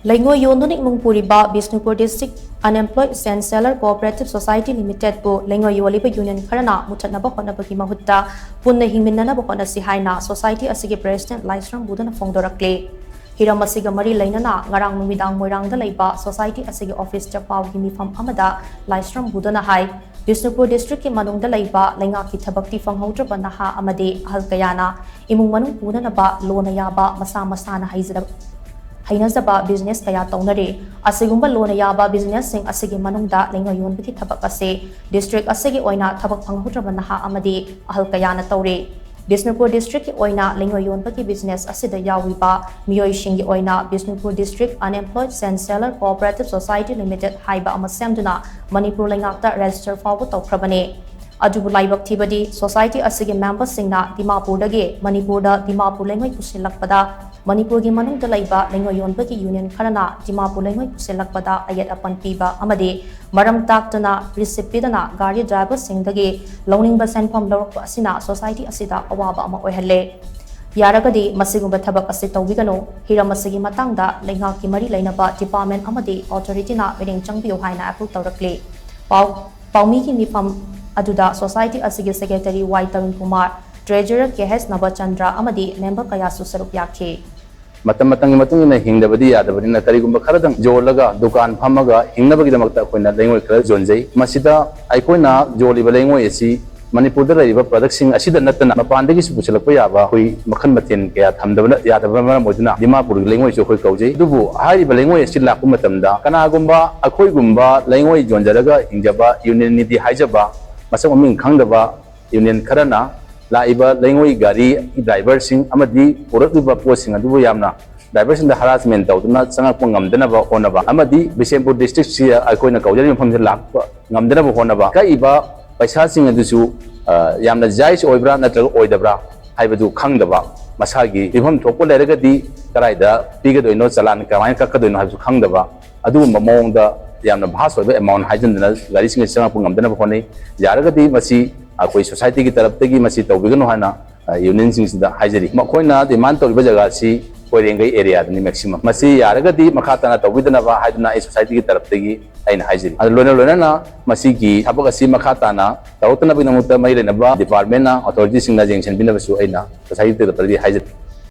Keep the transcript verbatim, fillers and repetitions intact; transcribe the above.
ꯂꯩꯉꯣꯏ ꯌꯣꯟꯗꯨꯅ ꯏꯃꯨꯡ ꯄꯨꯔꯤꯕ ꯕꯤꯁꯅꯨꯄꯨꯔ ꯗꯤꯁꯇ꯭ꯔꯤꯛ ꯑꯟꯑꯦꯝꯄ꯭ꯂꯣꯏꯗ ꯁꯦꯟ ꯁꯦꯂꯔ ꯀꯣꯑꯣꯄꯔꯦꯇꯤꯚ ꯁꯣꯁꯥꯏꯇꯤ ꯂꯤꯃꯤꯇꯦꯗꯄꯨ ꯂꯩꯉꯣꯏ ꯌꯣꯜꯂꯤꯕ ꯌꯨꯅꯤꯌꯟ ꯈꯔꯅ ꯃꯨꯠꯊꯠꯅꯕ ꯍꯣꯠꯅꯕꯒꯤ ꯃꯍꯨꯠꯇ ꯄꯨꯟꯅ ꯍꯤꯡꯃꯤꯟꯅꯅꯕ ꯍꯣꯠꯅꯁꯤ ꯍꯥꯏꯅ ꯁꯣꯁꯥꯏꯇꯤ ꯑꯁꯤꯒꯤ ꯄ꯭ꯔꯦꯁꯤꯗꯦꯟꯠ ꯂꯥꯏꯁ꯭ꯔꯝ ꯕꯨꯙꯅ ꯐꯣꯡꯗꯣꯔꯛꯂꯤ꯫ ꯍꯤꯔꯝ ꯑꯁꯤꯒ ꯃꯔꯤ ꯂꯩꯅꯅ ꯉꯔꯥꯡ ꯅꯨꯃꯤꯗꯥꯡ ꯃꯣꯏꯔꯥꯡꯗ ꯂꯩꯕ ꯁꯣꯁꯥꯏꯇꯤ ꯑꯁꯤꯒꯤ ꯑꯣꯐꯤꯁꯇ ꯄꯥꯎꯒꯤ ꯃꯤꯐꯝ ꯑꯃꯗ ꯂꯥꯏꯁ꯭ꯔꯝ ꯕꯨꯙꯅ ꯍꯥꯏ, ꯕꯤꯁꯅꯨꯄꯨꯔ ꯗꯤꯁꯇ꯭ꯔꯤꯛꯀꯤ ꯃꯅꯨꯡꯗ ꯂꯩꯕ ꯂꯩꯉꯥꯛꯀꯤ ꯊꯕꯛꯇꯤ ꯐꯪꯍꯧꯗ꯭ꯔꯕ ꯅꯍꯥ ꯑꯃꯗꯤ ꯑꯍꯜ ꯀꯌꯥꯅ ꯏꯃꯨꯡ ꯃꯅꯨꯡ ꯄꯨꯅꯅꯕ ꯂꯣꯟꯅ ꯌꯥꯕ ꯃꯁꯥ ꯃꯁꯥꯅ ꯍꯩꯖꯗꯕ ꯍꯩꯅꯖꯕ ꯕꯤꯖꯤꯅꯦꯁ ꯀꯌꯥ ꯇꯧꯅꯔꯤ꯫ ꯑꯁꯤꯒꯨꯝꯕ ꯂꯣꯟꯅ ꯌꯥꯕ ꯕꯤꯖꯤꯅꯦꯁꯁꯤꯡ ꯑꯁꯤꯒꯤ ꯃꯅꯨꯡꯗ ꯂꯩꯉꯣꯏ ꯌꯣꯟꯕꯒꯤ ꯊꯕꯛ ꯑꯁꯤ ꯗꯤꯁꯇ꯭ꯔꯤꯛ ꯑꯁꯤꯒꯤ ꯑꯣꯏꯅ ꯊꯕꯛ ꯐꯪꯍꯧꯗ꯭ꯔꯕ ꯅꯍꯥ ꯑꯃꯗꯤ ꯑꯍꯜ ꯀꯌꯥꯅ ꯇꯧꯔꯤ꯫ ꯕꯤꯁꯅꯨꯄꯨꯔ ꯗꯤꯁꯇ꯭ꯔꯤꯛꯀꯤ ꯑꯣꯏꯅ ꯂꯩꯉꯣꯏ ꯌꯣꯟꯕꯒꯤ ꯕꯤꯖꯤꯅꯦꯁ ꯑꯁꯤꯗ ꯌꯥꯎꯔꯤꯕ ꯃꯤꯑꯣꯏꯁꯤꯡꯒꯤ ꯑꯣꯏꯅ ꯕꯤꯁꯅꯨꯄꯨꯔ ꯗꯤꯁꯇ꯭ꯔꯤꯛ ꯑꯟꯑꯦꯝꯄ꯭ꯂꯣꯏꯗ ꯁꯦꯟ ꯁꯦꯂꯔ ꯀꯣꯑꯣꯄꯔꯦꯇꯤꯚ ꯁꯣꯁꯥꯏꯇꯤ ꯂꯤꯃꯤꯇꯦꯗ ꯍꯥꯏꯕ ꯑꯃ ꯁꯦꯝꯗꯨꯅ ꯃꯅꯤꯄꯨꯔ ꯂꯩꯉꯥꯛꯇ ꯔꯦꯖꯤꯁꯇꯔ ꯐꯥꯎꯕ ꯇꯧꯈ꯭ꯔꯕꯅꯤ꯫ ꯑꯗꯨꯕꯨ ꯂꯥꯏꯕꯛ ꯊꯤꯕꯗꯤ, ꯁꯣꯁꯥꯏꯇꯤ ꯑꯁꯤꯒꯤ ꯃꯦꯝꯕꯔꯁꯤꯡꯅ ꯗꯤꯃꯥꯄꯨꯔꯗꯒꯤ ꯃꯅꯤꯄꯨꯔꯗ ꯗꯤꯃꯥꯄꯨꯔ ꯂꯩꯉꯣꯏ ꯄꯨꯁꯤꯜꯂꯛꯄꯗ ꯃꯅꯤꯄꯨꯔꯒꯤ ꯃꯅꯨꯡꯗ ꯂꯩꯕ ꯂꯩꯉꯣꯏ ꯌꯣꯟꯕꯒꯤ ꯌꯨꯅꯤꯌꯟ ꯈꯔꯅ ꯗꯤꯃꯥꯄꯨꯔ ꯂꯩꯉꯣꯏ ꯄꯨꯁꯤꯜꯂꯛꯄꯗ ꯑꯌꯦꯠ ꯑꯄꯟ ꯄꯤꯕ ꯑꯃꯗꯤ ꯃꯔꯝ ꯇꯥꯛꯇꯅ ꯔꯤꯁꯤꯞ ꯄꯤꯗꯅ ꯒꯥꯔꯤ ꯗ꯭ꯔꯥꯏꯚꯔꯁꯤꯡꯗꯒꯤ ꯂꯧꯅꯤꯡꯕ ꯁꯦꯟꯐꯝ ꯂꯧꯔꯛꯄ ꯑꯁꯤꯅ ꯁꯣꯁꯥꯏꯇꯤ ꯑꯁꯤꯗ ꯑꯋꯥꯕ ꯑꯃ ꯑꯣꯏꯍꯜꯂꯦ꯫ ꯌꯥꯔꯒꯗꯤ ꯃꯁꯤꯒꯨꯝꯕ ꯊꯕꯛ ꯑꯁꯤ ꯇꯧꯕꯤꯒꯅꯨ꯫ ꯍꯤꯔꯝ ꯑꯁꯤꯒꯤ ꯃꯇꯥꯡꯗ ꯂꯩꯉꯥꯛꯀꯤ ꯃꯔꯤ ꯂꯩꯅꯕ ꯗꯤꯄꯥꯔꯠꯃꯦꯟ ꯑꯃꯗꯤ ꯑꯣꯊꯣꯔꯤꯇꯤꯅ ꯃꯤꯠꯌꯦꯡ ꯆꯪꯕꯤꯌꯨ ꯍꯥꯏꯅ ꯑꯄꯤꯜ ꯇꯧꯔꯛꯂꯤ꯫ ꯄꯥꯎ ꯄꯥꯎꯃꯤꯒꯤ ꯃꯤꯐꯝ ꯑꯗꯨꯗ ꯁꯣꯁꯥꯏꯇꯤ ꯑꯁꯤꯒꯤ ꯁꯦꯀ꯭ꯔꯦꯇꯔꯤ ꯋꯥꯏ ꯇꯔꯨꯟ ꯀꯨꯃꯥꯔ, ꯇ꯭ꯔꯦꯖꯔꯔ ꯀꯦ ꯑꯦꯁ ꯅꯕꯆꯟꯗ꯭ꯔ ꯑꯃꯗꯤ ꯃꯦꯝꯕꯔ ꯀꯌꯥꯁꯨ ꯁꯔꯨꯛ ꯌꯥꯈꯤ꯫ ꯃꯇꯝ ꯃꯇꯝꯒꯤ ꯃꯇꯨꯡ ꯏꯟꯅ ꯍꯤꯡꯗꯕꯗꯤ ꯌꯥꯗꯕꯅꯤꯅ ꯀꯔꯤꯒꯨꯝꯕ ꯈꯔꯗꯪ ꯌꯣꯜꯂꯒ ꯗꯨꯀꯥꯟ ꯐꯝꯃꯒ ꯍꯤꯡꯅꯕꯒꯤꯗꯃꯛꯇ ꯑꯩꯈꯣꯏꯅ ꯂꯩꯉꯣꯏ ꯈꯔ ꯌꯣꯟꯖꯩ꯫ ꯃꯁꯤꯗ ꯑꯩꯈꯣꯏꯅ ꯌꯣꯜꯂꯤꯕ ꯂꯩꯉꯣꯏ ꯑꯁꯤ ꯃꯅꯤꯄꯨꯔꯗ ꯂꯩꯔꯤꯕ ꯄ꯭ꯔꯗꯛꯁꯤꯡ ꯑꯁꯤꯗ ꯅꯠꯇꯅ ꯃꯄꯥꯟꯗꯒꯤꯁꯨ ꯄꯨꯁꯤꯜꯂꯛꯄ ꯌꯥꯕ ꯑꯩꯈꯣꯏ ꯃꯈꯜ ꯃꯊꯦꯜ ꯀꯌꯥ ꯊꯝꯗꯕꯅ ꯌꯥꯗꯕ ꯃꯔꯝ ꯑꯣꯏꯗꯨꯅ ꯗꯤꯃꯥꯄꯨꯔꯒꯤ ꯂꯩꯉꯣꯏꯁꯨ ꯑꯩꯈꯣꯏ ꯀꯧꯖꯩ꯫ ꯑꯗꯨꯕꯨ ꯍꯥꯏꯔꯤꯕ ꯂꯩꯉꯣꯏ ꯑꯁꯤ ꯂꯥꯛꯄ ꯃꯇꯝꯗ ꯀꯅꯥꯒꯨꯝꯕ ꯑꯩꯈꯣꯏꯒꯨꯝꯕ ꯂꯩꯉꯣꯏ ꯌꯣꯟꯖꯔꯒ ꯍꯤꯡꯖꯕ ꯌꯨꯅꯤꯌꯟꯅꯤꯗꯤ ꯍꯥꯏꯖꯕ ꯃꯁꯛ ꯃꯃꯤꯡ ꯈꯪꯗꯕ ꯌꯨꯅꯤꯌꯟ ꯈꯔꯅ ꯂꯥꯛꯏꯕ ꯂꯩꯉꯣꯏ ꯒꯥꯔꯤ ꯗ꯭ꯔꯥꯏꯚꯔꯁꯤꯡ ꯑꯃꯗꯤ ꯄꯨꯔꯛꯂꯤꯕ ꯄꯣꯠꯁꯤꯡ ꯑꯗꯨꯕꯨ ꯌꯥꯝꯅ ꯗ꯭ꯔꯥꯏꯚꯔꯁꯤꯡꯗ ꯍꯔꯥꯁꯃꯦꯟ ꯇꯧꯗꯨꯅ ꯆꯪꯉꯛꯄ ꯉꯝꯗꯅꯕ ꯍꯣꯠꯅꯕ ꯑꯃꯗꯤ ꯕꯤꯁꯦꯝꯄꯨꯔ ꯗꯤꯁꯇ꯭ꯔꯤꯛꯁꯤꯗ ꯑꯩꯈꯣꯏꯅ ꯀꯧꯖꯔꯤꯕ ꯃꯐꯝꯁꯤꯗ ꯂꯥꯛꯄ ꯉꯝꯗꯅꯕ ꯍꯣꯠꯅꯕ꯫ ꯀꯛꯏꯕ ꯄꯩꯁꯥꯁꯤꯡ ꯑꯗꯨꯁꯨ, ꯑ, ꯌꯥꯝꯅ ꯖꯥꯏꯖ ꯑꯣꯏꯕ꯭ꯔꯥ ꯅꯠꯇ꯭ꯔꯒ ꯑꯣꯏꯗꯕ꯭ꯔꯥ ꯍꯥꯏꯕꯗꯨ ꯈꯪꯗꯕ, ꯃꯁꯥꯒꯤ ꯄꯤꯐꯝ ꯊꯣꯛꯄ ꯂꯩꯔꯒꯗꯤ ꯀꯗꯥꯏꯗ ꯄꯤꯒꯗꯣꯏꯅꯣ, ꯆꯂꯥꯟ ꯀꯃꯥꯏꯅ ꯀꯛꯀꯗꯣꯏꯅꯣ ꯍꯥꯏꯕꯁꯨ ꯈꯪꯗꯕ, ꯑꯗꯨꯒꯨꯝꯕ ꯃꯑꯣꯡꯗ ꯌꯥꯝꯅ ꯚꯥꯁ ꯑꯣꯏꯕ ꯑꯦꯃꯥꯎꯟ ꯍꯥꯏꯖꯤꯟꯗꯅ ꯒꯥꯔꯤꯁꯤꯡ ꯑꯁꯤ ꯆꯪꯉꯛꯄ ꯉꯝꯗꯅꯕ ꯍꯣꯠꯅꯩ꯫ ꯌꯥꯔꯒꯗꯤ ꯃꯁꯤ ꯑꯩꯈꯣꯏ ꯁꯣꯁꯥꯏꯇꯤꯒꯤ ꯇꯔꯞꯇꯒꯤ ꯃꯁꯤ ꯇꯧꯕꯤꯒꯅꯨ ꯍꯥꯏꯅ ꯌꯨꯅꯤꯌꯟꯁꯤꯡꯁꯤꯗ ꯍꯥꯏꯖꯔꯤ꯫ ꯃꯈꯣꯏꯅ ꯗꯤꯃꯥꯟ ꯇꯧꯔꯤꯕ ꯖꯒꯥꯁꯤ ꯀꯣꯏꯔꯦꯡꯒꯩ ꯑꯦꯔꯤꯌꯥꯗꯅꯤ ꯃꯦꯛꯁꯤꯃꯝ꯫ ꯃꯁꯤ ꯌꯥꯔꯒꯗꯤ ꯃꯈꯥ ꯇꯥꯅ ꯇꯧꯕꯤꯗꯅꯕ ꯍꯥꯏꯗꯨꯅ ꯑꯩ ꯁꯣꯁꯥꯏꯇꯤꯒꯤ ꯇꯔꯞꯇꯒꯤ ꯑꯩꯅ ꯍꯥꯏꯖꯔꯤ꯫ ꯑꯗꯨ ꯂꯣꯏꯅ ꯂꯣꯏꯅꯅ ꯃꯁꯤꯒꯤ ꯊꯕꯛ ꯑꯁꯤ ꯃꯈꯥ ꯇꯥꯅ ꯇꯧꯔꯛꯇꯅꯕꯒꯤꯗꯃꯛꯇ ꯃꯔꯤ ꯂꯩꯅꯕ ꯗꯤꯄꯥꯔꯠꯃꯦꯟꯅ, ꯑꯣꯊꯣꯔꯤꯇꯤꯁꯤꯡꯅ ꯌꯦꯡꯁꯤꯟꯕꯤꯅꯕꯁꯨ ꯑꯩꯅ ꯁꯣꯁꯥꯏꯇꯤ ꯇꯔꯞꯇꯒꯤ ꯍꯥꯏꯖꯔꯤ꯫